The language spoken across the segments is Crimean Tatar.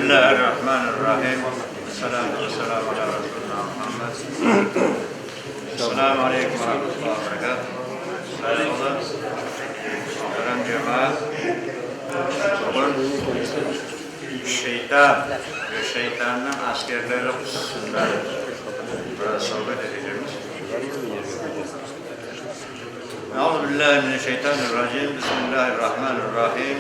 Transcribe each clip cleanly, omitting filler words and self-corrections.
Bismillahirrahmanirrahim. Esselâtu vesselâmu alâ Resulina Muhammed. Esselamu aleyküm ve rahmetullahi ve berekâtuh. Sayğılı, muhterem cemaat, bugün şeytan ve şeytannıñ askerleri hususında biraz sohbet edecekmiz. Euzu billahi mineşşeytanirracim. Bismillahirrahmanirrahim.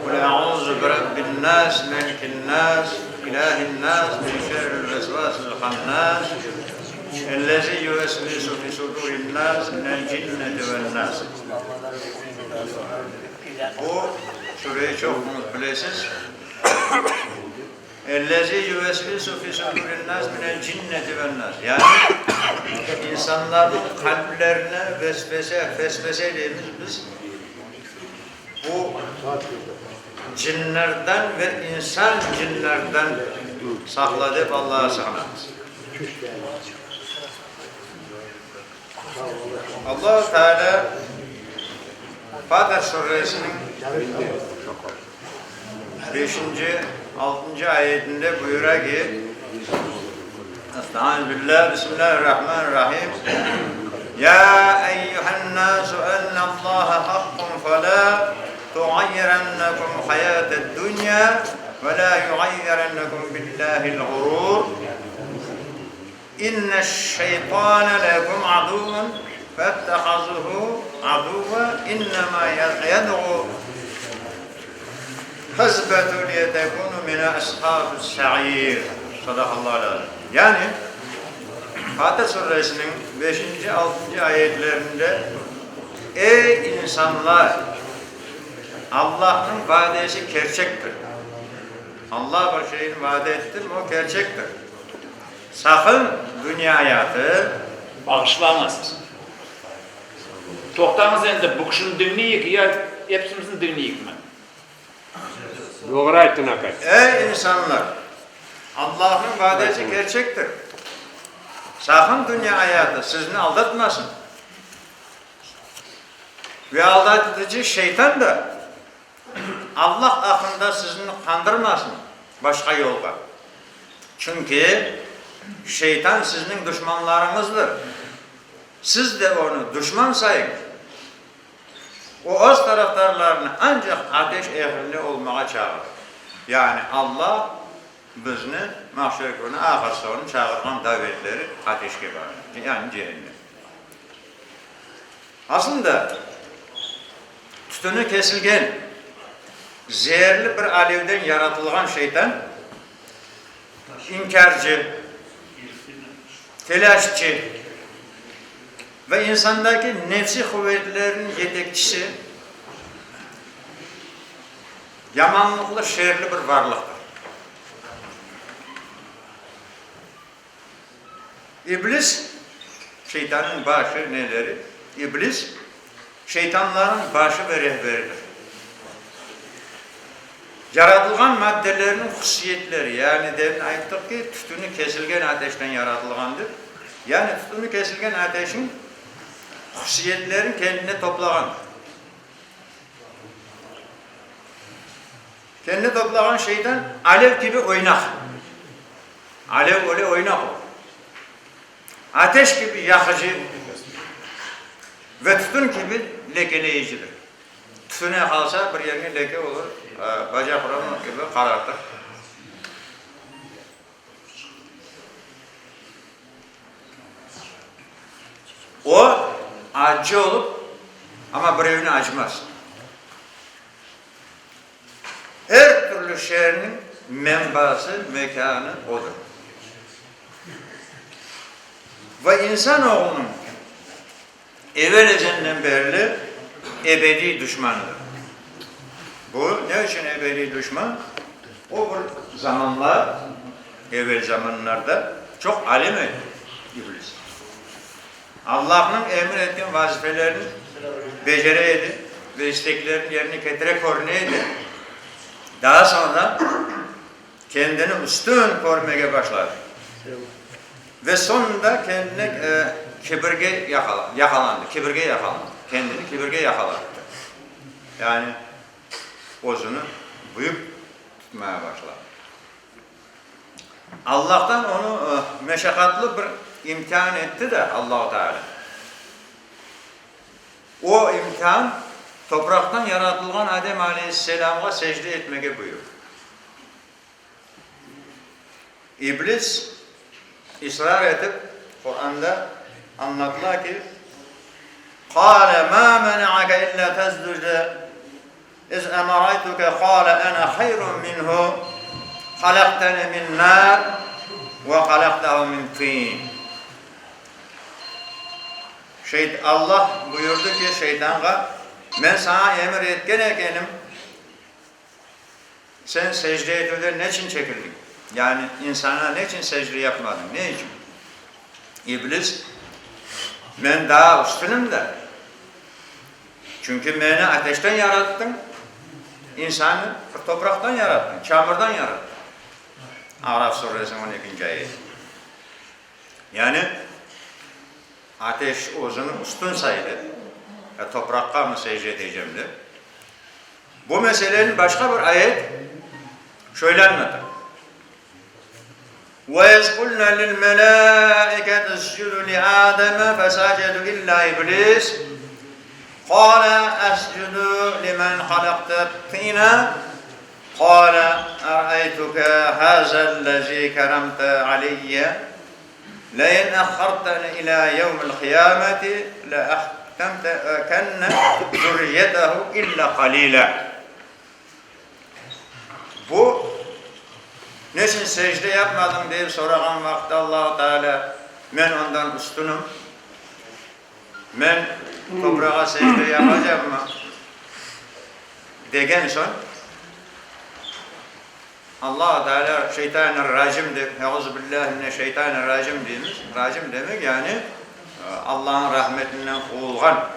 Qul euzu bi rabbin nas, melikin nas, ilahin nas, min şerril vesvasil hannas, ellezî yuvesvisu fi sudurin nas, minel cinneti ven nas. Bu sureyi çoquñız bilesiz. Ellezî yuvesvisu fî sudûrin-nâs minel cinneti ven-nâs, yani insanlarnıñ qalplerine vesvese, fesvese deymiz biz, bu cinlerden ve insan cinlerden saqla dep Allağa sığınamız. Allahu Teala Fatır suresiniñ Beşinci, altıncı ayetinde buyura ki, Estaizu billah, Bismillahirrahmanirrahim, Ya eyyühen-nâsu ennallâhe hakkun fe lâ tuğayyirennekum hayâted-dünya ve lâ yuğayyirennekum billâhil ğurûr. İnneş-şeytâne lekum aduvvun fettehazuhu aduvva innemâ yed'u hizbehu liyetekûnû mine ashabis-sa'ir. Sadakallâhul azim. Yani, Fatır suresiniñ beşinci, altıncı ayetlerinde, Ey insanlar! Allahnıñ vadesi kerçektir. Allah bir şeyni vade ettimi, o kerçektir. Saqın dünya ayatı. Bağışlañız. Toqtañız endi, bu kişini diñleyik ya epsimizni diñleyikmi? Doğru ayttın, aqay. Ey, insanlar! Allahnıñ vadesi kerçektir. Saqın dünya ayatı sizni aldatmasın. Ve aldatıcı şeytan da Allah aqında sizni qandırmasın başqa yolğa. Çünki şeytan sizniñ duşmanlarıñızdır. Siz de onı duşman sayıñ. O öz tarafdarlarını ancaq ateş ehline olmağa çağırır. Yani Allah bizni mahşer künü ahır soñu çağırğan davetleri ateşke barır, yani cehennem. Aslında, tütüni kesilgen, zeerli bir alevden yaratılğan şeytan inkârcı, telâşçı ve insandaki nefsi quvetlerniñ yetekçisi, yamanlıqlı, şerli bir varlıqtır. İblis, şeytannıñ başı, neleri, İblis, şeytanlarnıñ başı ve rehberidir. Yaratılğan maddelerniñ hususiyetleri, yani demin ayttıq ki, tütüni kesilgen ateşten yaratılğan dep, yani tütüni kesilgen ateşniñ hususiyetlerini kendine toplağandır. Kendine toplağan şeytan alev kibi oynaq. Alev öyle oynaq o. Ateş kibi yaqıcı ve tütün kibi lekeleyicidir. Tütüne qalsa, bir yerine leke olur, baca quran kibi qarartır. O, accı olıp, amma birevni acımaz. Er türlü şerniñ menbası, mekânı odır. Ve insanoğlunıñ evel-ezelden berli ebediy duşmanıdır. Bu ne içün ebediy duşman? O bir zamanlar, evel zamanlarda çoq alim edi İblis. Allahnıñ emir etken vazifelerini becere edi ve isteklerini yerine ketire körüne edi. Daa soñra kendini üstün körmege başladı ve soñunda kendine kibirge yaqalandı, kibirge yaqalandı, kendini kibirge yaqalattı. Yani özüni büyük. tutmağa başladı. Allahtan onı meşaqatlı bir imtian etti de Allahu Teala. O imtian, topraqtan yaratılğan Adem aleyhisselâmğa secde etmege buyurdı. İblis israr etip, Quranda añlatıla ki, Qâle mâ mena'ake illâ tescude iz emaraytuke qâle ene hayrun minhu halaqteni min nâr ve halaqtehu min tîn. Şeyt, Allah buyurdı ki, şeytanğa, Men saña emir etken ekenim, Sen secde etüvden neçün çekindiñ? Yani insana neçün secde yapmadıñ? Ne içün? İblis, Men daa üstünim de. Çünki meni ateşten yarattıñ, insannı bir topraqtan yarattıñ, çamurdan yarattıñ. Araf suresiniñ on ekinci ayeti. Yani ateş özüni üstün saydı, topraqqa mı secde etecem dep. Bu meseleni başqa bir ayet şöyle añlata, Ve iz qulna lil melâiketi uscudu li Âdeme fesacedu illâ İblis, qâle escudu limen halaqte tînâ, qâle er'eytuke hâzellezî keremte aleyye, lein ehharteni ilâ yevmil qıyâmeti leahtemtekenne zürriyetehu illa qalîlâ. Bu, Neçün secde yapmadıñ? dep sorağan vaqıtta Allahu Teala, Men ondan üstünim, men toprağa secde yapacaqmı? degen soñ, Allahu Teala şeytanir-racim dep, Euzu billahi mineşşeytanir-racim deymiz. Racim demek, yani Allahnıñ rahmetinden quvulğan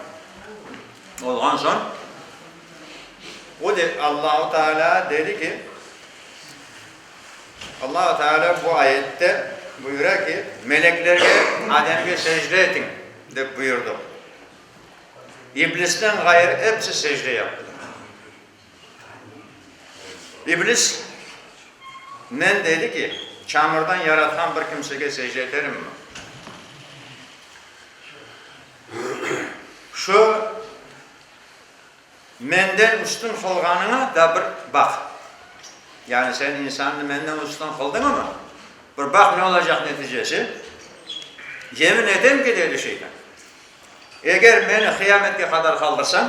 olğan soñ, o de Allahu Teala dedi ki, Allahu Teala bu ayette buyura ki, meleklerge Ademge secde etiñ, dep buyurdı. İblisten ğayrı episi secde yaptılar. İblis, Men, dedi ki, çamurdan yaratqan bir kimsege secde eterimmi? Şu menden üstün qılğanıña da bir baq. Yani sen insannı menden üstün qıldıñmı? Bir baq ne olacaq neticesi? Yemin etem ki, dedi şeytan, eger meni qıyametke qadar qaldırsañ,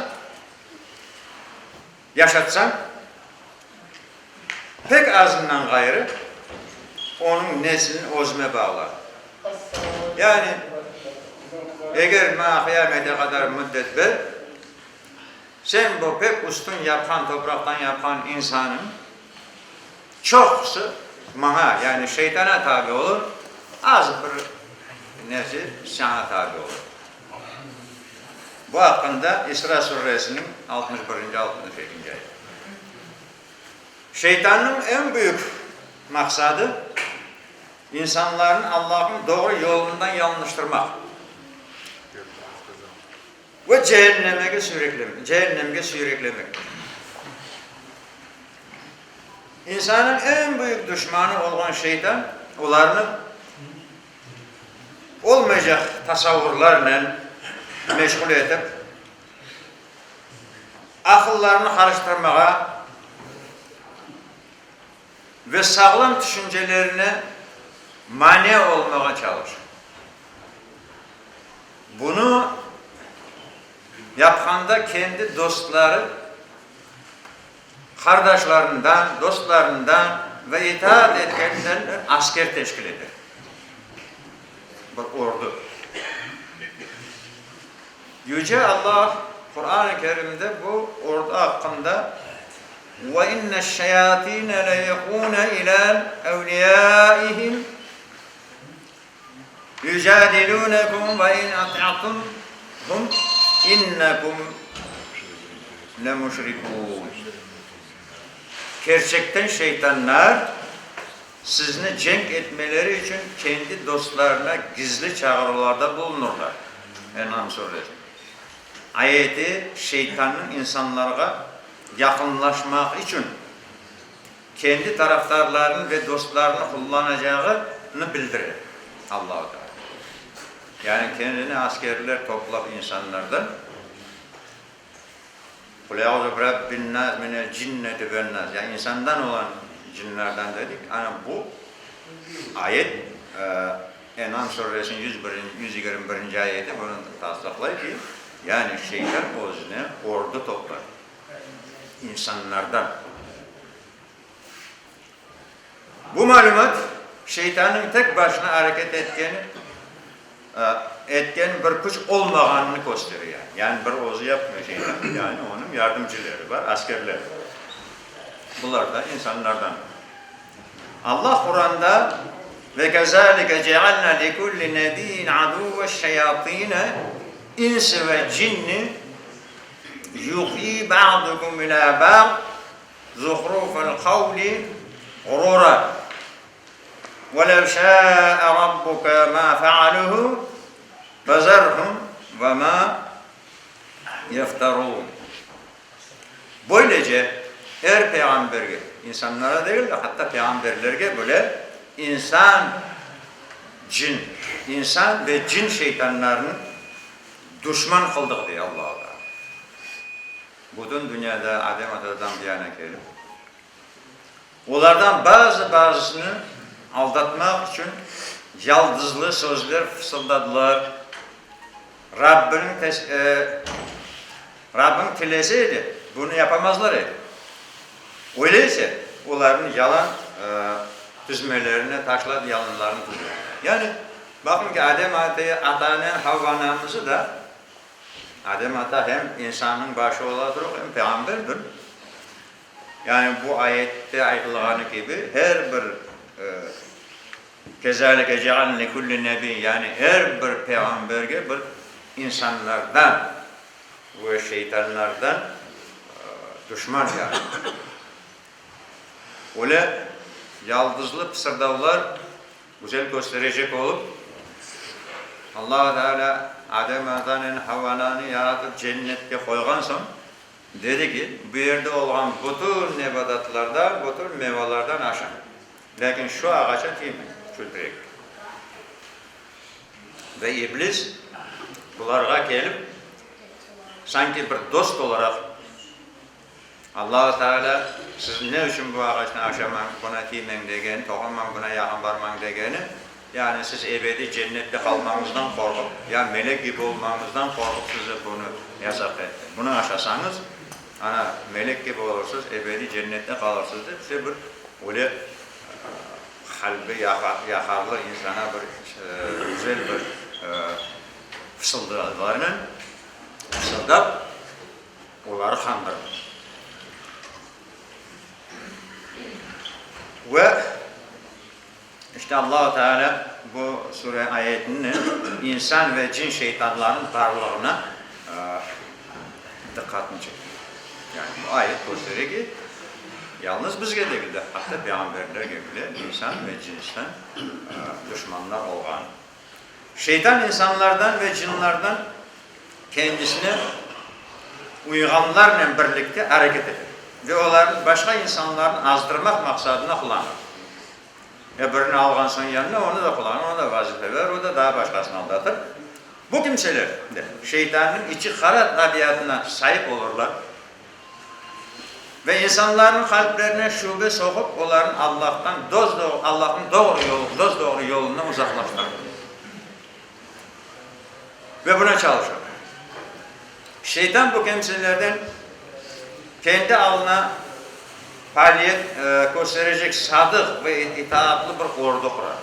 Yaşatsañ, pek azından ğayrı, onıñ neslini özüme bağlar. Yani, eger maña qıyamete qadar müddet ber, sen bu pek üstün yapqan topraqtan yapqan insanıñ çoqusı maña, yani şeytana tabi olur, az bir nesil saña tabi olur. Bu aqqında İsra suresiniñ 61-nci, 62-nci ayeti. Şeytannıñ eñ büyük maqsadı, insanlarnı Allahnıñ doğru yolundan yañlıştırmaq ve cehennemege süyreklemek, cehennemge süyreklemektir. İnsannıñ eñ büyük duşmanı olğan şeytan olarnı olmaycaq tasavurlarnen meşğul etip, aqıllarını qarıştırmağa ve sağlam tüşüncelerine mania olmağa çalışa. Bunı yapqanda kendi dostları, qardaşlarından, dostlarından ve itaat etkeninden bir asker teşkil eder, bir ordu. Yüce Allah Quran-ı Kerimde bu ordu aqqında, Ve inneş-şeyatine leyuhune ila evliyaihim yucadilunekum ve in ata'tumhum innekum lemüşrikûn. Kerçekten şeytanlar sizni cenk etmeleri içün kendi dostlarına gizli çağıruvlarda bulunırlar. En'am suresi. Ayeti şeytannıñ insanlarğa yaqınlaşmaq içün. kendi tarafdarlarını ve dostlarını qullanacağını bildire Allahu Teala. Yani kendine askerler toplap insanlardan, Qul eûzü birabbin-nâs minel cinneti ven-nâs, yani insandan olan cinlerden dedik, ana bu ayet, En'am suresiniñ 121, 121-nci ayeti bunı tasdıqlay ki, yani şeytan özüne ordu toplar insanlardan. Bu malümat, şeytannıñ tek başına areket etkeni etken bir küç olmağanını köstere. Yani bir özü yapmıyor şeytan, yani onıñ yardımcıları bar, askerleri bar. Bular da insanlardan. Allah Quranda, Ve kezalike cealna likulli nebiyyin aduveş-şeyatine insi ve cinni yuhi ba'duhum ila ba'd zuhrufel kavli ğurura ve lev şâe rabbuke mâ fealuhu fezerhum ve mâ yefterûn. Böylece, er peyğamberge, insanlara degil de, hatta peyğamberlerge bile insan, cin, insan ve cin şeytanlarını duşman qıldıq, dey Allahu Teala. Bütün dünyada Adem atadan bu yana kelip, olardan bazı-bazısını aldatmaq içün yaldızlı sözler fısıldadılar. Rabbiniñ Rabbim tilese edi, bunı yapamazlar edi. Öyleyse, olarnıñ yalan tizmelerine taşladı yalanlarını tizdi. Yani, baqıñ ki, Adem atanen Havva anamızı da, Adem ata hem insannıñ başı ola turıp, hem peyğamberdir. Yani, bu ayette aytılğanı kibi, her bir Kezalike cealne likulli nebiy, yani er bir peyğamberge bir insanlardan ve şeytanlardan duşman yaratıldı. Öyle yaldızlı pısırdavlar güzel kösterecek olıp, Allahu Teala Adem atanen Havvananı yaratıp cennetke qoyğan soñ, dedi ki, bu yerde olğan bütün nebatatlardan, bütün mevalardan aşañ. Lâkin şu ağaça tiyme, şu terekke. Ve İblis bularğa kelip, sanki bir dost olaraq, Allahu Teala sizni ne içün bu ağaçtan aşamañ, buna tiymeñ degeni, toqunmañ, buna yaqın barmañ degeni, yani siz ebediy cennette qalmañızdan qorqıp, ya melek kibi olmañızdan qorqıp size bunı yasaq etti. Bunı aşasañız, ana, melek kibi olursız, ebediy cennette qalırsız dep, size bir Öyle qalbi yaqarlı insana bir güzel bir fısıldılarnen fısıldap, oları qandırdı. Ve işte Allahu Teala bu sure ayetinen insan ve cin şeytanlarınıñ barlığına diqqatını çekti. Yani bu ayet köstere ki, yalnız bizge degil de, hatta peyğamberlerge bile insan ve cinsten duşmanlar olğan. Şeytan insanlardan ve cınlardan kendisine uyğanlarnen birlikte areket ete ve olarnı başqa insanlarnı azdırmaq maqsadına qullanır. E birini alğan soñ yanına, onı da qullanır, ona da vazife berir, o da daa başqasını aldatır. Bu kimseler de şeytannıñ içi qara tabiatına saip olurlar ve insanlarnıñ qalplerine şübe soqup, olarnı Allahtan dos-doğru, Allahnıñ doğru yolu, dos-doğru yolundan uzaqlaştırır. Ve buna çalışır. Şeytan bu kimselerden kendi alına faaliyet kösterecek sadıq ve itaatlı bir ordu qurar.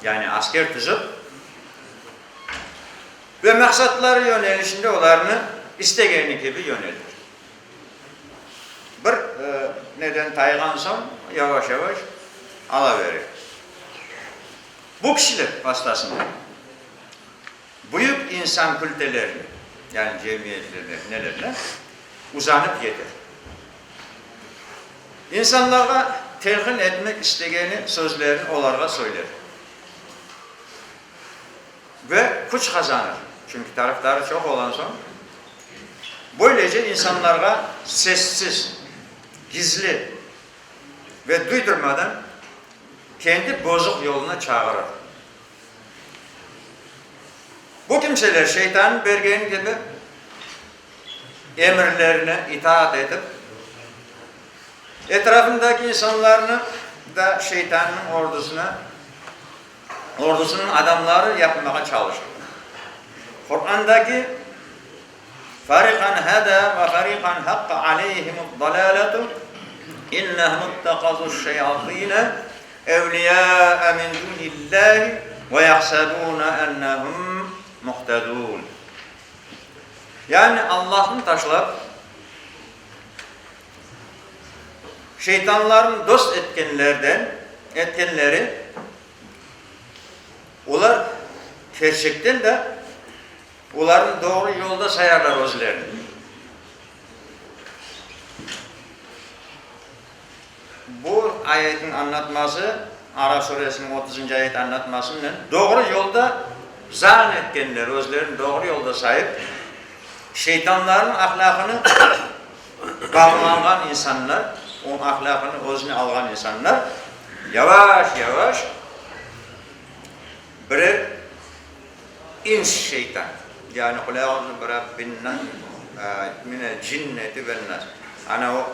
Yani asker tizip, Ve maqsatları yönelişinde olarnı istegeni kibi yöneltir. Bir neden tayğan soñ, yavaş-yavaş ala bere. Bu kişiler vastasında büyük insan kültelerine, yani cemiyetlerine, nelerine uzanıp yeter. İnsanlarğa telqin etmek istegeni sözlerini olarğa söyler. Ve küç qazanır, çünki tarafdarı çoq olan soñ, böylece insanlarğa sessiz, gizli. Ve duydurmadan kendi bozuq yoluna çağırır. Bu kimseler şeytannıñ bergeni kibi emirlerine itaat etip, etrafındaki insanlarnı da şeytannıñ ordusına, ordusınıñ adamları yapmağa çalışırlar. Qurandaki Fariqan hada ve fariqan haqqa aleyhimud-dalâletu innehum ittehazuşşeyâtîne evliyâ'a min dûnillâhi ve yahsebûne ennehum muhtedûn. Yani Allahnı taşlap, şeytanlarnı dost etkenlerden, etkenleri, olar kerçekten de Olarnı doğru yolda sayarlar özlerini. Bu ayetniñ añlatması, Araf suresiniñ otuzıncı ayet añlatmasınen, doğru yolda zan etkenler, özlerini doğru yolda sayıp, şeytanlarnıñ ahlâqını bağlanğan insanlar, onıñ ahlâqını özüne alğan insanlar yavaş-yavaş birer İns şeytan, yani Qul eûzü bi rabbin-nas, minel cinneti ven-nas, ana o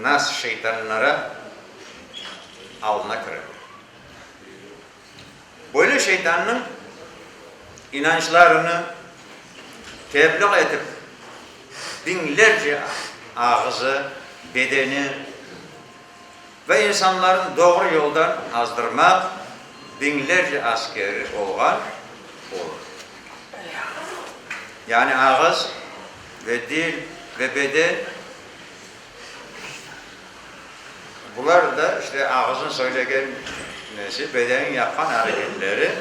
nas şeytanlara alına kirer. Böyle şeytannıñ inançlarını tebliğ etip biñlerce ağızı, bedeni, Ve insanlarnı doğru yoldan azdırmaq biñlerce askeri olğan olur. Yani ağız ve dil ve beden, bular da işte ağıznıñ söylegen nesi, bedenniñ yapqan areketleri,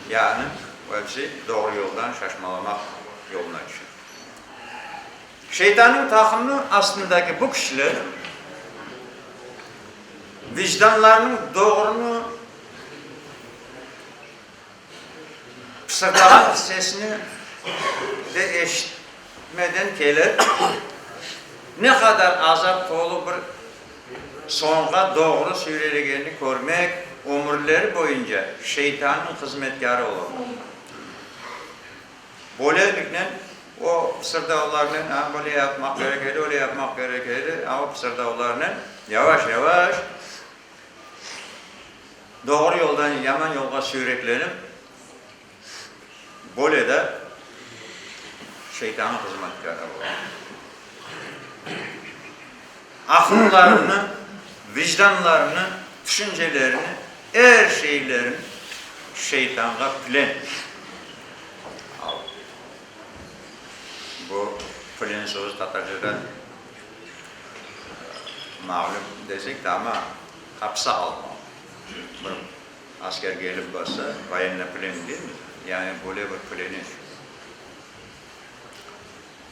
yani hepsi doğru yoldan şaşmalamaq yoluna tüşe. Şeytannıñ taqımı astındaki bu kişiler vicdanlarınıñ doğrunı pısırdağan sesini de eşitmeden kelip, ne qadar azap tolu bir soñğa doğru süyrelegenini körmek, ömürleri boyunca şeytannıñ hızmetkârı olurlar. Böyleliknen, o pısırdavlarnen, a, böyle yapmaq kerek edi, öyle yapmaq kerek edi, a, o pısırdavlarnen yavaş-yavaş doğru yoldan yaman yolğa süyreklenip, böyle de şeytannıñ hızmetkârı ola. Aqıllarını, vicdanlarını, tüşüncelerini, er şeylerini şeytanğa plen al. Bu plen sözü tatarcada mağlüp desek de, amma hapsa almaq. Bir asker kelip bassa, voyennoplen deymiz, yani böyle bir pleniş.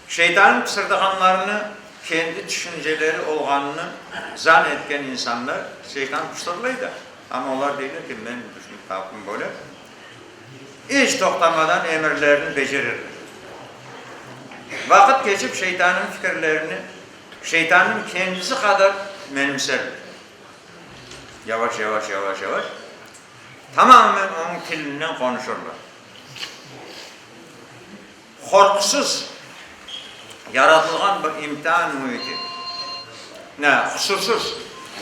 Şeytannıñ pısırdağanlarını kendi tüşünceleri olğanını zan etken insanlar, şeytan pısırlay da, amma olar deyler ki, men düşünip taptım böyle, iç toqtamadan emirlerini becerirler. Vaqıt keçip şeytannıñ fikirlerini şeytannıñ kendisi qadar menimserler. Yavaş-yavaş, yavaş-yavaş tamamen onıñ tilinden qonuşırlar. Qorqusız yaratılğan bir imtian müiti. Ne, husursız,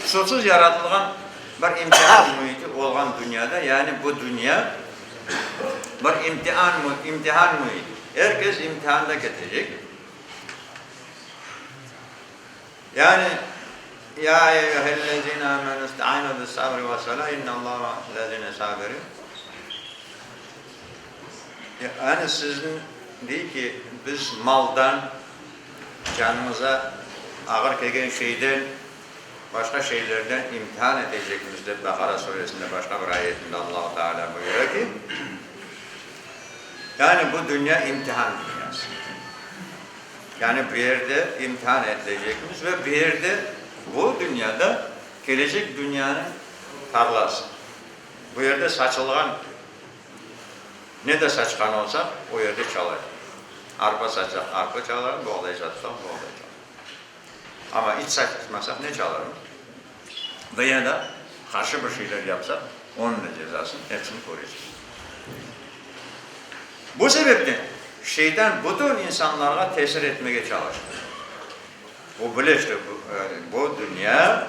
husursız yaratılğan bir imtian müiti olğan dünyada, yani bu dünya bir imtian, imtihan müiti. Er kes imtihanda ketecek. Yani, Ya eyyühellezine amenü istainu bis-sabri ve-s-salâ, innallâhe ma'allezine sabirin. Yani sizni dey ki, biz maldan, canımıza ağır kelgen şeyden, başqa şeylerden imtihan etecekmiz, dep Baqara suresinde başqa bir ayetinde Allahu Teala buyura ki, yani bu dünya imtihan dünyası. Yani bu yerde imtihan etilecekmiz ve bu yerde, bu dünyada kelecek dünyanıñ tarlası. Bu yerde saçılğan, ne de saçqan olsaq, o yerde çalar. Arpa saçsaq, arpa çalar, boğday saçsaq, boğday çalar. Amma iç saçmasaq ne çalarmız? Ve ya da qarşı bir şeyler yapsaq, onıñ da cezasını, hepsini körecek. Bu sebepten şeytan bütün insanlarğa tesir etmege çalışa. O bile, işte, bu dünya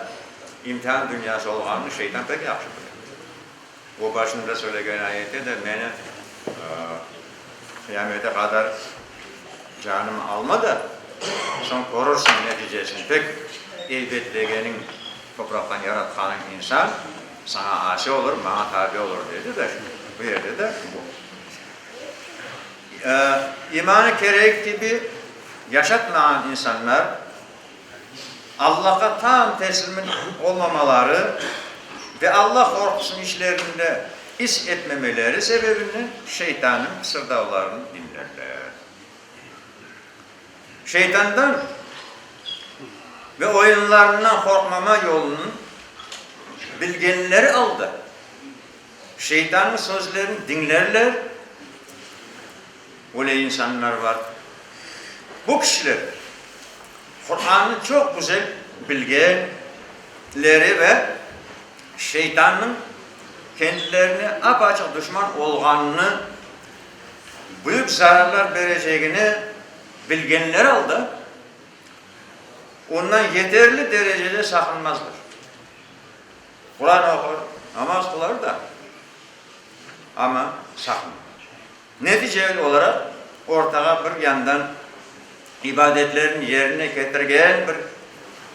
imtian dünyası olğanını şeytan pek yahşı bile. O başında söylegen ayette de meni qıyamete qadar canım alma da, soñ körürsiñ neticesini, pek eybetlегeniñ, topraqtan yaratqanıñ insan saña asi olur, maña tabi olur, dedi de, bu yerde de bu. İmanı kerek kibi yaşatmağan insanlar Allahqa tam teslim olmamaları ve Allah qorqusını içlerinde is etmemeleri sebebinden şeytannıñ pısırdavlarını diñlerler. Şeytandan ve oyunlarından qorqmama yolunı bilgenleri alda, şeytannıñ sözlerini diñlerler, öyle insanlar bar. Bu kişiler Qurannı çoq güzel bilgenleri ve şeytannıñ kendilerine ap-açıq duşman olğanını, büyük zararlar berecegini bilgenleri alda, ondan yeterli derecede saqınmazlar. Quran oqur, namaz qılar da, amma saqınmaz. Netice olaraq, ortağa bir yandan ibadetlerini yerine ketirgen, bir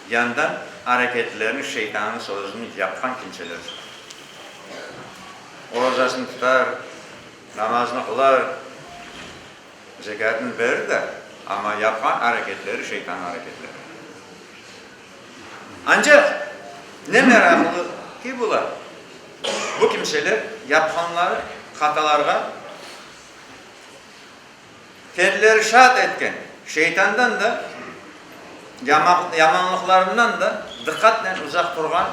yandan areketlerini şeytannıñ sözüni yapqan kimseler çıqa. Orazasını tutar, namazını qılar, zekâtını berir de, amma yapqan areketleri şeytannıñ areketleri. Ancaq, ne meraqlı ki, bular, bu kimseler yapqanları hatalarğa kendileri şaat etken şeytandan da, yamanlıqlarından da diqqatnen uzaq turğan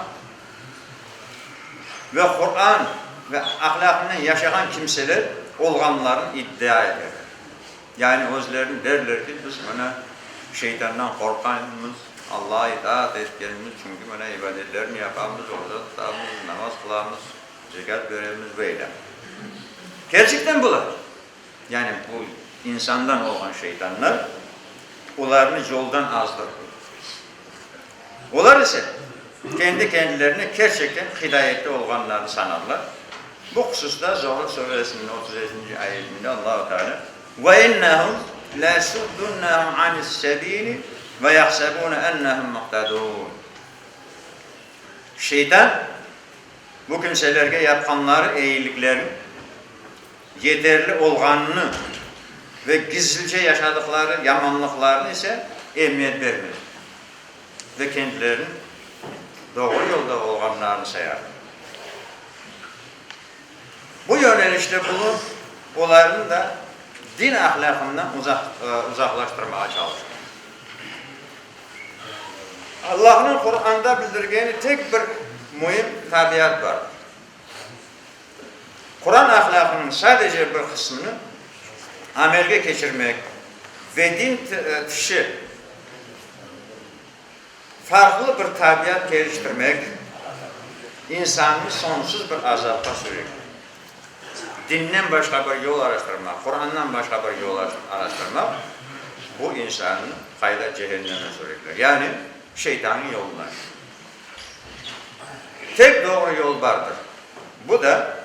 ve Quran ve ahlâqınen yaşağan kimseler olğanlarını iddia eterler. Yani özlerini derler ki, biz mına şeytandan qorqaymız, Allağa itaat etkenimiz, çünki mına ibadetlerni yapamız, oraza tutamız, namaz qılamız, zekât beremiz ve ilâ. Kerçekten bular, yani bu insandan olğan şeytanlar olarnı yoldan azdırdı. Olar ise kendi kendilerine kerçekten hidayette olğanlarını sanarlar. Bu hususta Zuhruf suresiniñ 37-nci ayetinde Allahu Teala, Ve innehum lesuddunehum anis-sebili ve yahsebune ennehum muhtedun. Şeytan bu kimselerge yapqanları eyiliklerin yeterli olğanını ve gizlice yaşadıqları yamanlıqlarını ise emiyet bermez ve kendilerini doğru yolda olğanlarını sayar. Bu yönelişte bulup, olarnı da din ahlâqından uzaqlaştırmağa çalışır. Allahnıñ Quranda bildirgeni tek bir müim tabiat bardır. Quran ahlâqınıñ sadece bir qısmını amelge keçirmek ve din tışı farqlı bir tabiat keliştirmek insannı soñsuz bir azapqa sürükler. Dinden başqa bir yol araştırmaq, Qurandan başqa bir yol araştırmaq, bu insannı qayda cehenneme sürükler, yani şeytannıñ yoluna. Tek doğru yol bardır. Bu da,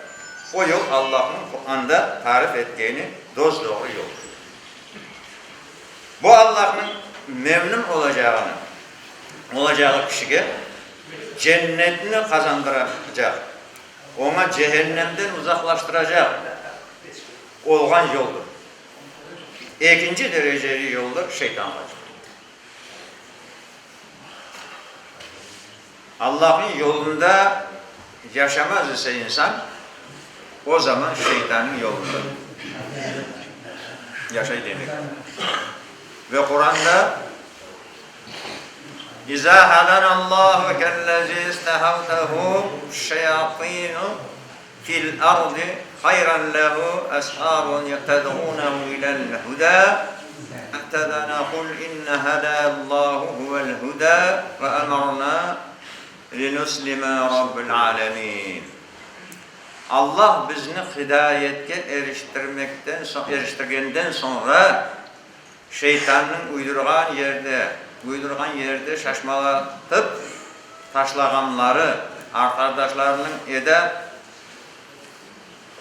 o yol Allahnıñ Quranda tarif etkeni dos-doğru yoldur. Bu Allahnıñ memnün olacağını, olacağı kişige cennetni qazandıracaq, oña cehennemden uzaqlaştıracaq olğan yoldur. Ekinci dereceli yoldur şeytanğa. Allahnıñ yolunda yaşamaz ise insan, o zaman şeytannıñ yolunda yaşay demektir. Ve Quranda, İza hadanallahu kellezi istahavtehu şeyatinu fil ardi hayran lehu ashabun yeted'unehu ilel huda. ihtedana qul inne hedallahu huvel huda ve emerna linuslime rabbil alemin. Allah bizni hidayetke eriştirmekten eriştirgenden soñra şeytannıñ uydurğan yerde uydurğan yerde şaşmalatıp taşlağanları arqadaşlarınıñ eda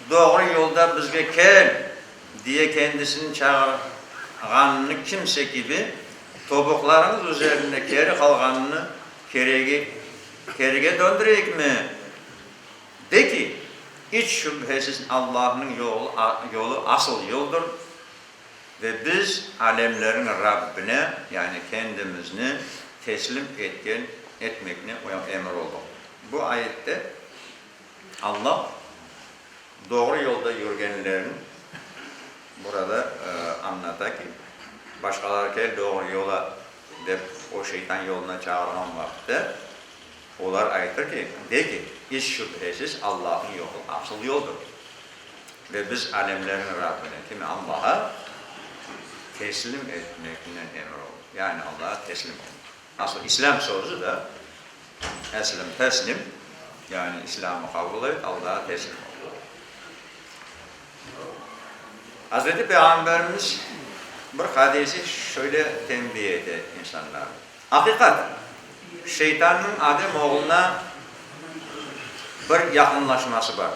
Doğru yolda bizge kel! diye kendisini çağırğanını kimse kibi, tobuqlarıñız üzerinde keri qalğanını keregi kerige döndüreyikmi? De ki, iç şübhesiz Allahnıñ yolu asıl yoldur ve biz alemlerniñ Rabbine, yani kendimizni teslim etken etmekni emir olduq. Bu ayette Allah doğru yolda yürgenlerni burada añlata ki, başqaları kel doğru yola dep o şeytan yoluna çağırğan vaqıtta, olar aytır ki, de ki, iç şübhesiz Allahnıñ yolu asıl yoldur ve biz alemlerniñ Rabbine, kimi Allaha teslim etmekni emir olduq, yani Allaha teslim olmaq. Asıl İslâm sözü de eslim, teslim, yani İslâmı qabul et, Allağa teslim ol. Azreti Peyğamberimiz bir hadisi şöyle tenbiye ete insanlarnı, Aqiqat, şeytannıñ Adem oğluna bir yaqınlaşması bar.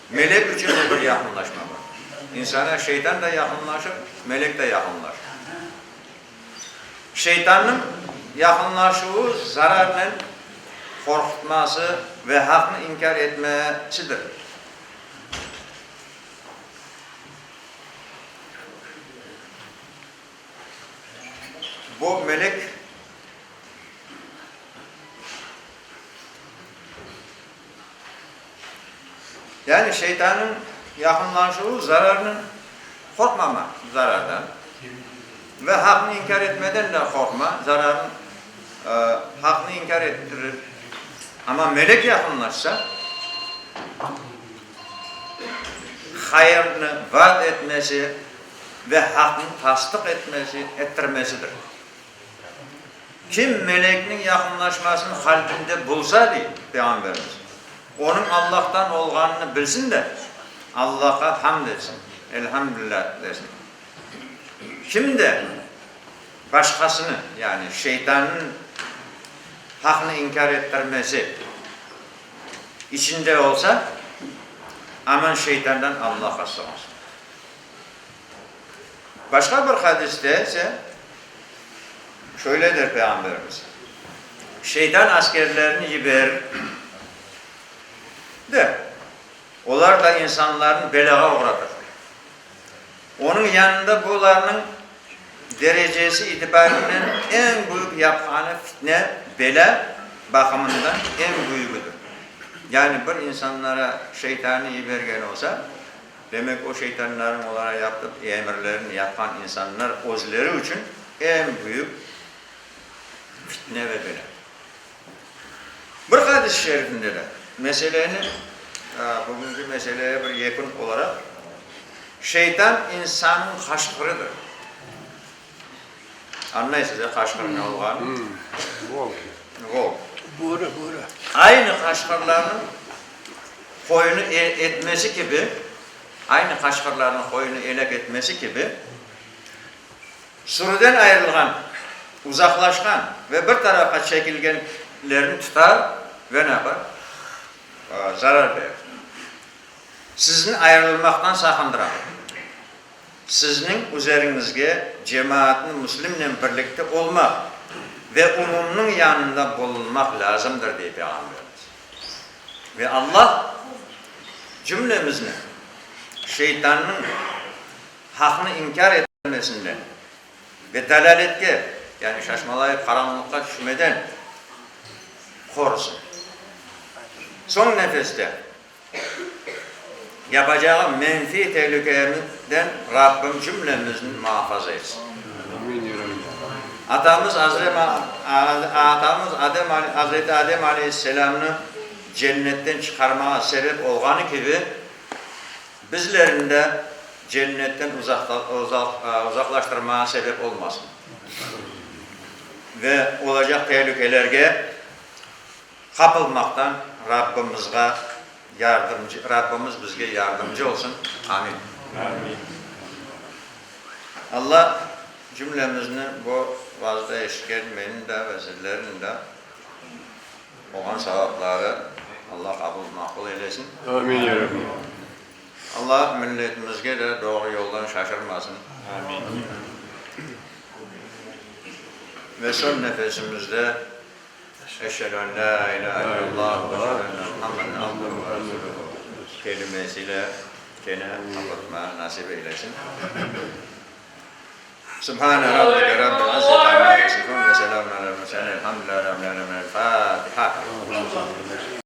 Melek içün de bir yaqınlaşma bar. İnsana şeytan da yaqınlaşır, melek de yaqınlaşır. Şeytannıñ yaqınlaşuvı zararnen qorqutması ve haqnı inkâr etmesidir. Bu melek. Yani şeytannıñ yaqınlaşuvı zararnıñ qorqmama, zarardan ve haqnı inkâr etmeden de qorqma, zararnıñ haqnı inkâr ettirir. Amma melek yaqınlaşsa, hayırnı vaad etmesi ve haqnı tasdıq etmesi, ettirmesidir. Kim melekniñ yaqınlaşmasını qalbinde bulsa, dey Peyğamberimiz, onıñ Allahtan olğanını bilsin de, Allahqa hamd etsin, Elhamdülilâh desin. Kim de başqasını, yani şeytannıñ haqnı inkâr ettirmesi içinde olsa, aman şeytandan Allahqa sığınsın. Başqa bir hadiste ise şöyle der Peyğamberimiz, Şeytan askerlerini yiberir de, olar da insanlarnı belâğa oğratır. Onıñ yanında bularnıñ derecesi itibarinen eñ büyük yapqanı fitne, belâ baqımından eñ büyügidir. Yani bir insanlara şeytanı yibergen olsa, Demek, o şeytanlarnıñ olara yaptıp emirlerini yapqan insanlar özleri içün eñ büyük fitne ve belâ. Bir hadis-i şerifinde de meseleni, bugünki meseleye bir yekün olaraq, Şeytan insannıñ qaşqırıdır. Añlaysız, e, qaşqır ne olğanını? Volk. Volk. Börü, börü. Aynı qaşqırlarnıñ qoyunı etmesi kibi, aynı qaşqırlarnıñ qoyunı elâk etmesi kibi, sürüden ayırılğan, uzaqlaşqan ve bir tarafqa çekilgenlerni tutar ve ne yapar? Zarar berir. Sizni ayırılmaqtan saqındıram. Sizniñ üzeriñizge cemaatnı müslimnen birlikte olmaq ve umumnıñ yanında bulunmaq lâzımdır, dey Peyğamberimiz. Ve Allah cümlemizni şeytannıñ haqnı inkâr etmesinden ve dalâletke, yani şaşmalayıp qaranlıqqa tüşmeden qorusın. Soñ nefeste Yapacağı menfiy telükemizden Rabbim cümlemizni muafaza etsin. Atamız Atamız Adem Azreti Adem aleyhisselâmnı cennetten çıqarmağa sebep olğanı kibi, bizlerni de. Cennetten uzaqlaştırmağa sebep olmasın ve olacaq telükelerge qapılmaqtan Rabbimizğa yardımcı, Rabbimiz bizge yardımcı olsun. Amin. Alla cümlemizni bu vaazda eşitken menim de ve sizlerniñ de olğan savapları Alla qabul maqbul eylesin. Amin, ya Rabbi. Alla milletimizge de doğru yoldan şaşırmasın. Amin. Ve soñ nefesimizde Eşhedü en lâ ilâhe illallah ve eşhedü enne Muhammeden abduhu ve resuluhu kelimesiyle kene qapatmağa nasip eylesin. Subhane rabbike rabbil izzeti amma yasifun ve selamun alel murselin velhamdülillahi rabbil alemin. El Fatiha.